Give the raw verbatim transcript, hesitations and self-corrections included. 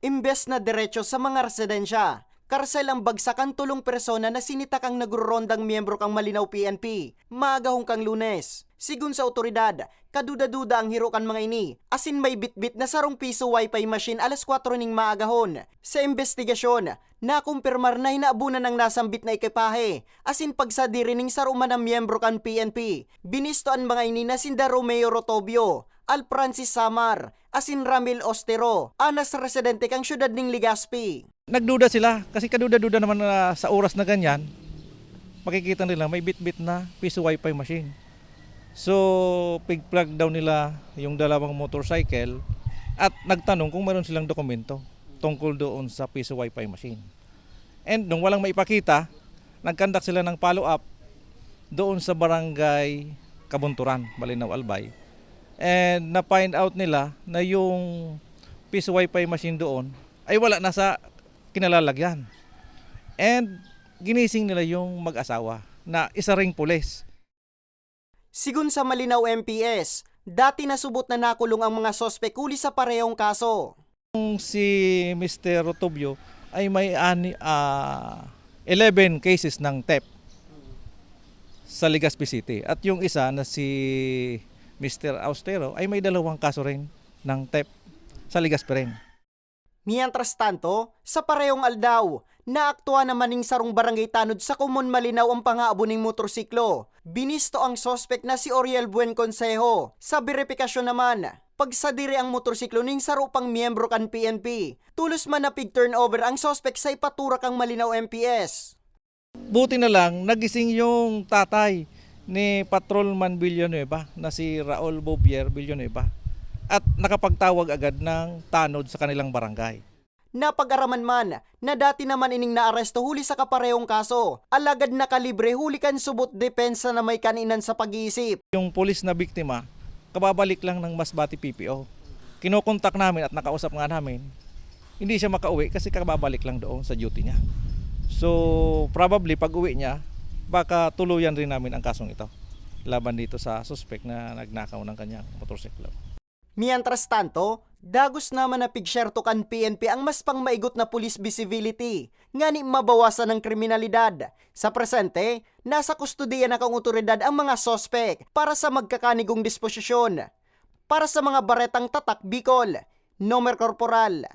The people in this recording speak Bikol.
Imbes na diretso sa mga residensya, karsel ang bagsak kan tolong persona na sinitakang nagrorondang miyembro kan Malinao P N P, maagahon kan Lunes. Sigon sa awtoridad, kaduda-duda ang hiro kan mga ini, asin may bitbit na sarong piso wifi machine alas kwatro ning maagahon. Sa imbestigasyon, nakumpirmar na hinabunan ang nasambit na ekipahe, asin pagsadiri ning saro man na miyembro kan P N P. Binisto an mga ini na sinda Romeo Rotobio, Al Francis Samar, asin Ramil Ostero, anas residente kan siyudad ning Legazpi. Nagduda sila kasi kaduda-duda naman na sa oras na ganyan, makikita nila may bitbit na piso wifi machine. So, pigplag daw nila yung dalawang motorcycle at nagtanong kung meron silang dokumento tungkol doon sa piso wifi machine. And nung walang maipakita, nag-conduct sila ng follow-up doon sa barangay Kabunturan, Malinao, Albay. And na-find out nila na yung piso wifi machine doon ay wala na sa kinalalagyan. And ginising nila yung mag-asawa na isa ring pulis. Sigon sa Malinao M P S, dati na subot na nakulong ang mga suspek huli sa parehong kaso. Si Mister Rotobio ay may ani, ah, eleven cases ng theft sa Legazpi City. At yung isa na si Mister Austero ay may dalawang kaso rin ng theft sa Legazpi rin. Mientras tanto, sa parehong aldaw, naaktuhan naman ning sarong barangay tanod sa Komon Malinao ang panghaabo ning motorsiklo. Binisto ang suspek na si Oriel Buen Consejo. Sa beripikasyon naman, pagsadiri ang motorsiklo ning saro pang miyembro kan P N P. Tulos man na pig-turnover ang suspek sa ipatura kan Malinao M P S. Buti na lang, nagising yung tatay ni Patrolman Villanueva na si Raul Bobier Villanueva at nakapagtawag agad ng tanod sa kanilang barangay. Napag-araman man na dati naman ining naaresto huli sa kaparehong kaso, alagad nakalibre huli kan subot depensa na may kaninan sa pag-iisip. Yung pulis na biktima, kababalik lang ng Masbate P P O. Kinokontak namin at nakausap nga namin, hindi siya makauwi kasi kababalik lang doon sa duty niya. So, probably pag-uwi niya, baka tuluyan rin namin ang kasong ito laban dito sa suspek na nagnakaw ng kanyang motorsiklo. Mientras tanto, dagos naman na pigsyerto kan P N P ang mas pang maigot na police visibility, ngani mabawasan ang kriminalidad. Sa presente, nasa kustodiya na kan awtoridad ang mga suspek para sa magkakanigong disposisyon. Para sa mga baretang Tatak Bicol, Nomer Corporal.